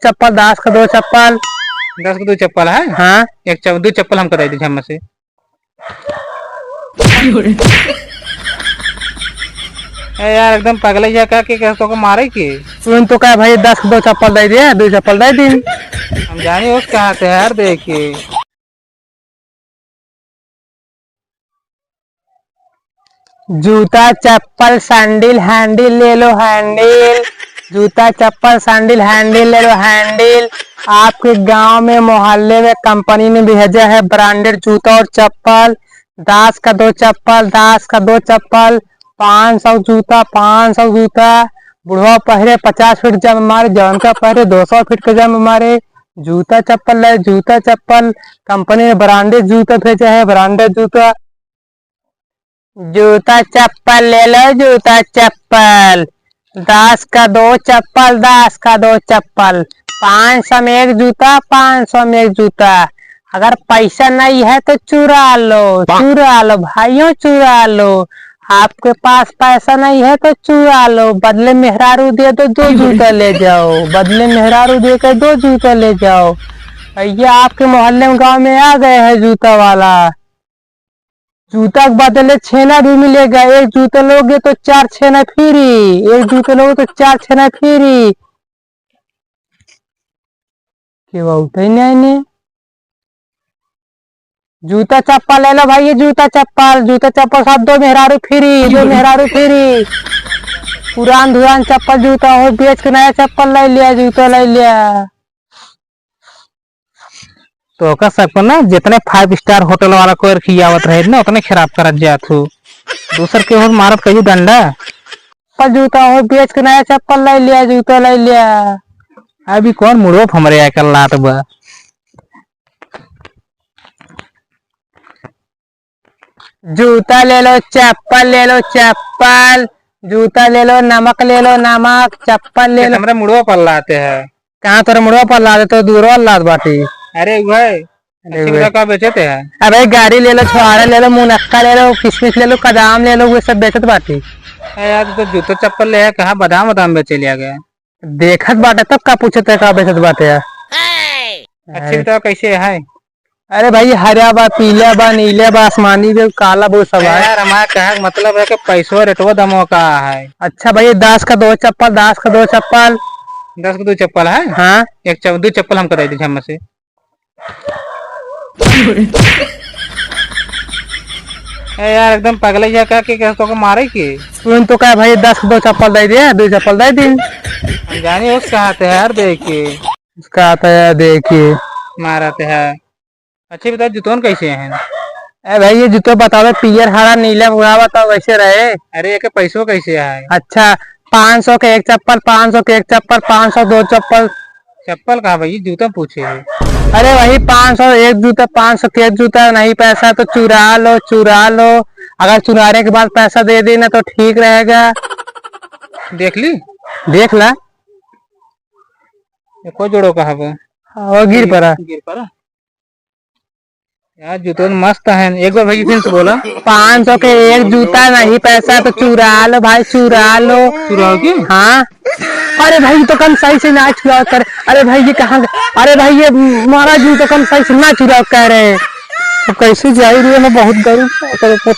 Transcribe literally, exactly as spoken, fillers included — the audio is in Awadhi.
चप्पल, दस का दो चप्पल। दस का दो चप्पल है? हाँ। एक चप-, दो चप्पल हमका दे दीजिए, हम में से। ए यार, एकदम पगला ही है का, कि कैसे तोको मारे की? तुम तो कहा भाई, दस का दो चप्पल दे दिए, दो चप्पल दे दी। हम जाने उस कहाँ से यार, देखिए। जूता, चप्पल, सैंडल, हैंडल ले लो, हैंडल। जूता, चप्पल, सैंडल, हैंडल ले लो, हैंडल। आपके गांव में, मोहल्ले में कंपनी ने भेजा है ब्रांडेड जूता और चप्पल। दस का दो चप्पल, दस का दो चप्पल, पाँच सौ जूता, पाँच सौ जूता। बुढ़वा पहरे पचास फीट जंप मारे, जवान का पहरे दो सौ फीट का जंप मारे। जूता चप्पल लाए, जूता चप्पल, कंपनी ने ब्रांडेड जूता भेजा है, ब्रांडेड जूता। जूता चप्पल ले लो, जूता चप्पल, दस का दो चप्पल, दस का दो चप्पल, पाँच सौ में एक जूता, पाँच सौ में एक जूता। अगर पैसा नहीं है तो चुरा लो, चुरा लो भाइयों, चुरा लो। आपके पास पैसा नहीं है तो चुरा लो, बदले मेहरारू दे दो, दो जूता ले जाओ, बदले मेहरारू देकर दो जूता ले जाओ। भैया, आपके मोहल्ले में, गांव में आ गए हैं जूता वाला। जूता के बदले छेना भी मिलेगा, एक जूता लोगे तो चार छेना फ्री, एक जूता लोगे तो चार छेना फ्री। केहू उठे नहीं ने। जूता चप्पल ले लो भाई, ये जूता चप्पल, जूता चप्पल साथ दो मेहरारू फ्री, दो मेहरारू फ्री। पुरान धुरान चप्पल जूता हो, बेच के नया चप्पल ले लिया, जूता ले लिया। तो ओकर सबको ना, जितने five star hotel वाला को खियावत रहे ना, उतने खराब करत जात हो। दूसर के हो मारत कहियो डंडा। चप्पल जूता हो, बेच के नया चप्पल ले लिया, जूता ले लिया। अभी कौन मुड़ो पे हमरे आके लात बा। जूता ले लो, चप्पल ले लो, चप्पल, जूता ले लो, नमक ले लो, नमक, चप्पल ले लो। हमरे मुड़वा पर लाते हैं। कहाँ तोरे मुड़वा पर लाते, तो दूरवा लात बाटी। अरे वह, अरे अच्छी वह। का बेचते हैं? अरे गाड़ी ले लो, छुहारा ले लो, मुनक्का ले लो, किशमिश ले लो, कदाम ले लो, वो सब बेचत बाटी। अरे यार, तू तो जूता चप्पल ले है, कहाँ बादाम वादाम बेचे लिया गया? देखत बाटे तब का पूछत है, का बेचत बाटे है? अच्छी अरे। बताओ, कैसे है? अरे भाई, हरा बा, पीला बा, नीला बा, आसमानी बा, काला बा, सब है। यार, हमारा कहे का मतलब है कि पैसवा रेटवा दमवा का है। अच्छा भाई, दस का दो चप्पल, दस का दो चप्पल। दस का दो चप्पल है? हाँ। एक चप-, दो चप्पल हमका दे दीजिए, हम में से। ए यार, एकदम पगला ही है का, कि कैसे तोको मारे की? तुम तो कहा भाई, दस का दो चप्पल दे दिए, दो चप्पल दे दी। हम जाने उस कहाँ थे यार, देखिए। उसका आता है, देखिए। मारा थे है। अच्छा, बताओ, जुतवन कैसे हैं? ए भाई, ये जुतो बताओ, पियर, हरा, नीला, बुरा बताओ, कैसे रहे? अरे, एके पैसो कैसे आए? अच्छा, पाँच सौ के एक चप्पल, पाँच सौ के एक चप्पल, पाँच सौ दो चप्पल। चप्पल कहाँ भाई, जूता पूछे है। अरे वही पाँच सौ एक जूता, पाँच सौ के एक जूता, नहीं पैसा तो चुरा लो, चुरा लो। अगर चुराने के बाद पैसा दे देना तो ठीक रहेगा। देख ली? देख ला। एको जोड़ो कहाँ बा? हाँ, वो गिर पड़ा। गिर पड़ा? यार, जूतवन मस्त है। एक बार भाई फिर से बोला। पाँच सौ के एक जूता, नहीं पैसा तो चुरा लो भाई, चुरा लो। चुराओ की? हाँ। अरे भाई, ये तो कम सही से ना चुराओ कर। अरे भाई, ये कहाँ, अरे भाई, ये मारा जी तो कम सही से ना चुराओ कह रहे हैं। अब कैसे जाई रे, मैं बहुत गरीब, अगर कुछ